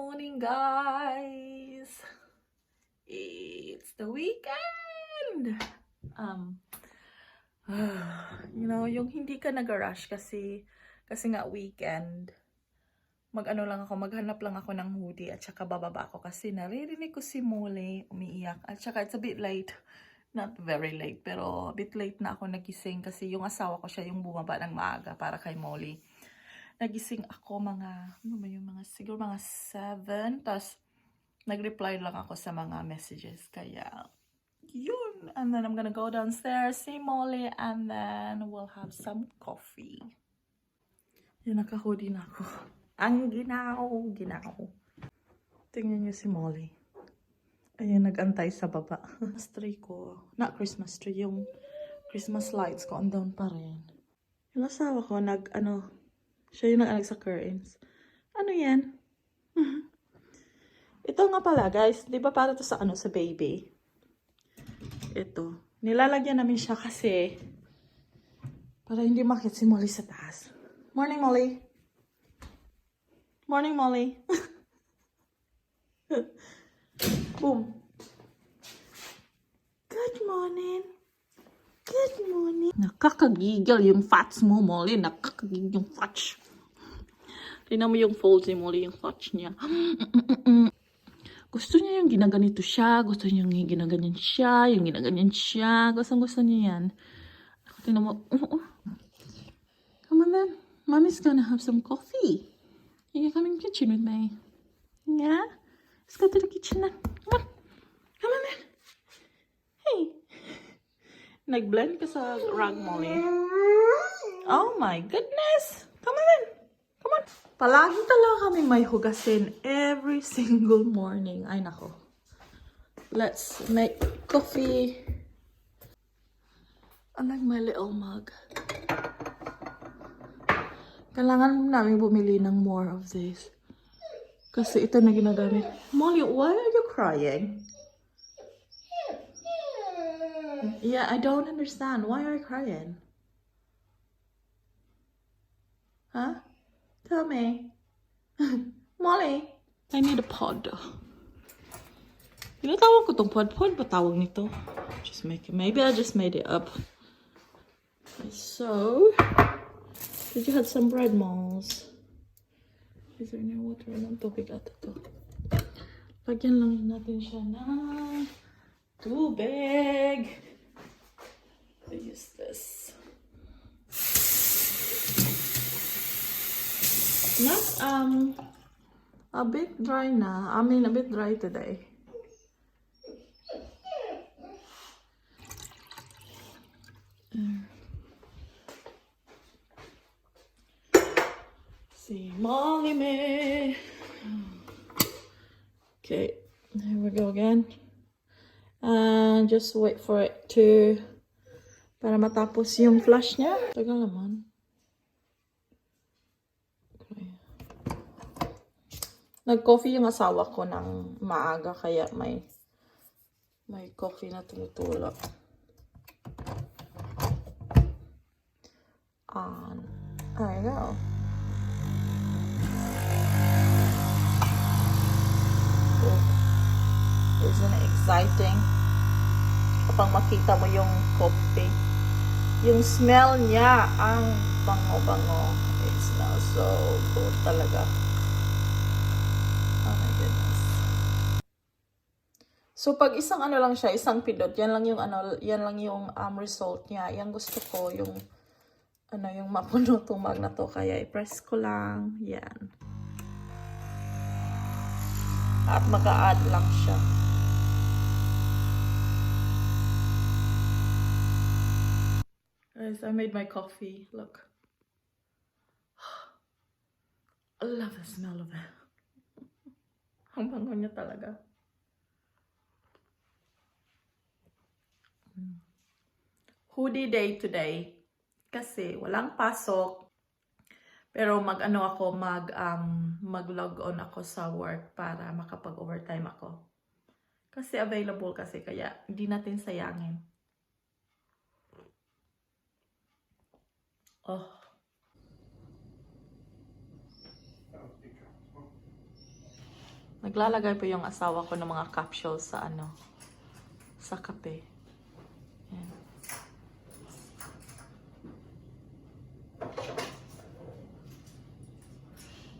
morning, guys. It's the weekend. Yung hindi ka nag-rush kasi nga weekend. Mag-ano lang ako, maghanap lang ako ng hoodie at saka bababa ako kasi naririnig ko si Mole umiiyak. At saka it's a bit late. Not very late, pero a bit late na ako nagising kasi yung asawa ko siya yung bumaba ng maaga para kay Molly. Nagising ako siguro mga 7, tas nag-reply lang ako sa mga messages. Kaya, yun. And then I'm gonna go downstairs, see Molly, and then we'll have some coffee. Yun, naka-hoodie na ako. Ang ginaw. Tingnan niyo si Molly. Ayun, nag-antay sa baba. Christmas tree ko. Not Christmas tree, yung Christmas lights ko andun pa rin. Yung asawa ko, siya yung nag-alag sa curtains. Ano yan? Ito nga pala, guys. Di ba para to sa sa baby? Ito. Nilalagyan namin siya kasi para hindi makit si Molly sa taas. Morning, Molly. Morning, Molly. Boom. Good morning. Good morning. Nakakagigil yung fats mo, Molly. Nakakagigil yung fats. Tingnan mo yung folds ni Molly, yung fats niya. Gusto niya yung ginaganito siya. Gusto niya yung ginaganyan siya. Yung ginaganyan siya. Gusto niya yan. Tingnan mo. Come on then. Mommy's gonna have some coffee. You can come in the kitchen with me. Yeah? Let's go to the kitchen then. Come on. Come on then. Hey. Nag-blend ka sa rug, Molly. Oh my goodness. Come on then. Come on. Palagi talaga kami may hugasin every single morning. Ay nako. Let's make coffee. I like my little mug. Kailangan namin bumili ng more of this. Kasi ito na ginagamit. Molly, why are you crying? Yeah, I don't understand. Why are you crying? Huh? Tell me. Molly, I need a pod. Tinatawag ko tong pod. Pod ba tawag nito? Maybe I just made it up. So, did you have some bread malls? Is there any water? Anong tubig ata to? Lagyan lang natin siya ng tubig. I use this. Not a bit dry na. I mean a bit dry today. See Molly me. Okay, here we go again. And just wait for it to para matapos yung flush niya. Tagal naman. Okay. Nag-coffee yung asawa ko ng maaga kaya may coffee na tumutulog. And there you go. Isn't it exciting? Kapag makita mo yung coffee. Yung smell niya, ang bango-bango. It smells so good talaga. Oh my goodness. So pag isang lang siya, isang pindot, yan lang yung result niya. Yan gusto ko yung yung mapuno tong mug na to, kaya i-press ko lang. Yan. At maka-add lang siya. Guys, I made my coffee. Look. I love the smell of it. Ang bango niya talaga. Hoodie day today. Kasi walang pasok. Pero mag-log on ako sa work para makapag-overtime ako. Kasi available kasi, kaya hindi natin sayangin. Oh. Naglalagay po yung asawa ko ng mga capsules sa ano, sa kape. Yan.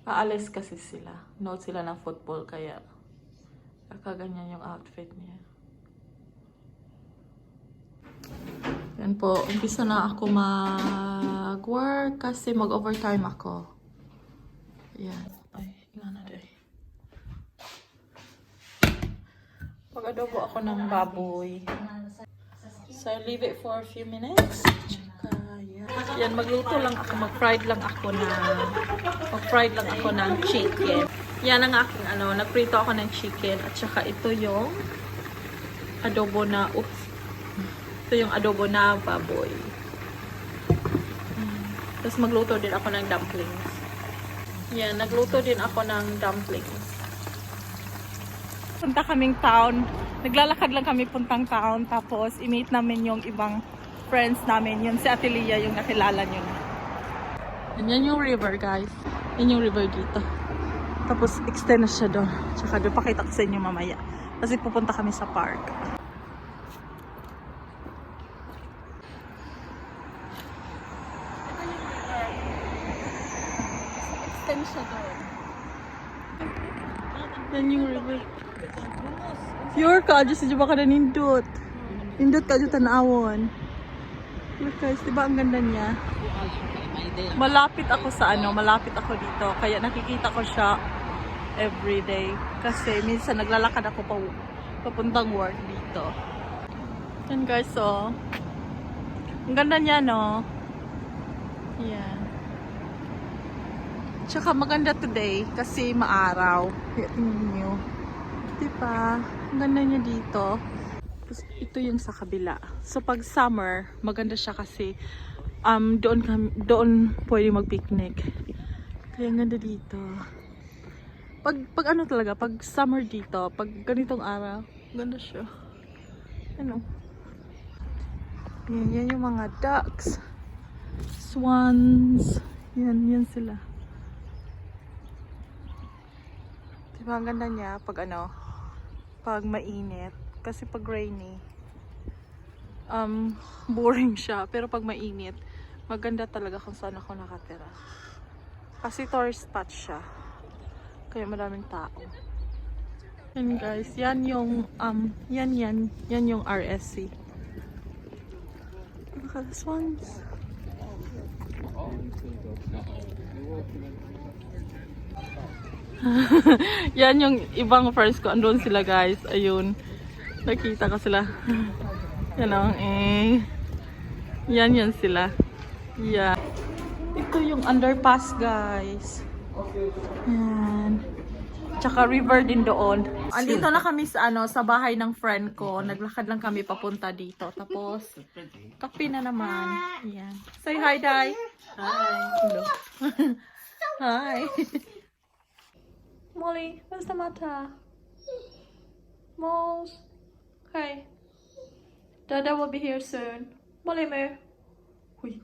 Aalis kasi sila. Note sila ng football kaya kakaganyan yung outfit niya. Yan po, umpisa na ako mag-work kasi mag-overtime ako. Yan. Ay, nga na day. Pag-adobo ako ng baboy. So, I leave it for a few minutes. Tsaka, yan, magluto lang ako, mag-fried lang ako ng chicken. Yan ang aking ano, nagprito ako ng chicken at saka ito yung adobo na, ito yung adobo na baboy. Tapos magluto din ako ng dumplings. Yan, nagluto din ako ng dumplings. Punta kaming town. Naglalakad lang kami puntang town. Tapos, i-meet namin yung ibang friends namin. Yun si Ate Lia, yung nakilala nyo na. Yan yung river, guys. Yan yung river dito. Tapos, extend na siya doon. Tsaka doon, pakita ko sa inyo mamaya. Kasi pupunta kami sa park. Extend siya doon. Yan yung river. Pure ka, just di ba ka na nindot? Nindot ka dyan tanawon. Look guys, di ba ang ganda niya? Malapit ako sa ano, malapit ako dito. Kaya nakikita ko siya everyday. Kasi minsan naglalakad ako papuntang work dito. Yan guys, so. Ang ganda niya, no? Yan. Tsaka maganda today kasi maaraw. Tingnan nyo. Diba? Ang ganda niya dito. Tapos ito yung sa kabila. So pag summer, maganda siya kasi doon pwede mag-picnic. Kaya ang ganda dito. Pag ano talaga, pag summer dito, pag ganitong araw, ganda siya. Ano? Yan yung mga ducks, swans. Yan sila. Diba ang ganda niya pag ano, pag mainit. Kasi pag rainy, boring siya. Pero pag mainit, maganda talaga kung saan ako nakatira. Kasi tourist spot siya. Kaya maraming tao. Yan guys, yan yung, yan yung RSC. Look at the swans. Yan yung ibang friends ko. Andun sila guys. Ayun. Nakita ko sila. Yan o. Yan sila. Yeah. Ito yung underpass guys. Yan. Tsaka river din doon. Andito na kami sa ano, sa bahay ng friend ko. Naglakad lang kami papunta dito. Tapos, kape na naman. Yan. Say hi, Dai. Hi. Hello. Hi. Molly, what's the matter? Moles. Hey. Dada will be here soon. Molly, move. Hui.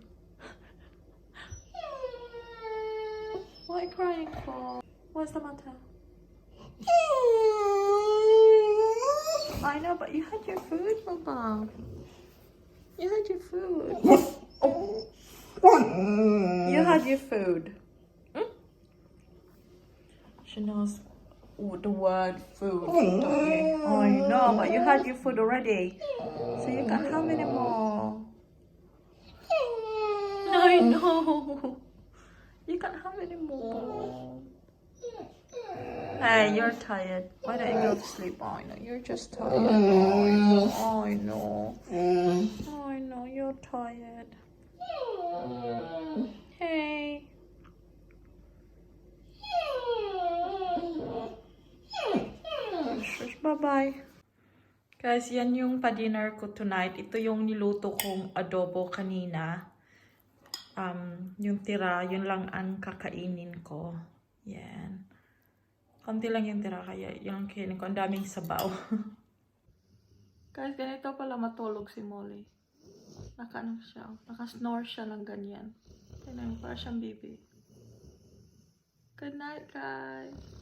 What are you crying for? What's the matter? I know, but you had your food, Mama. You had your food. You had your food. She knows the word food, don't you? I know, but you had your food already. So you can't have any more. I know. You can't have any more. Hey, you're tired. Why don't you go to sleep? Oh, I know, you're just tired. Oh, I know. Oh, I know, you're tired. Hey. Bye-bye. Guys, yan yung pa-dinner ko tonight. Ito yung niluto kong adobo kanina. Yung tira, yun lang ang kakainin ko. Yan. Konti lang yung tira, kaya yun ang kainin ko. Ang daming sabaw. Guys, ganito pala matulog si Molly. Naka-ano siya. Naka-snore siya lang ganyan. Tignan mo, para siyang baby. Good night, guys.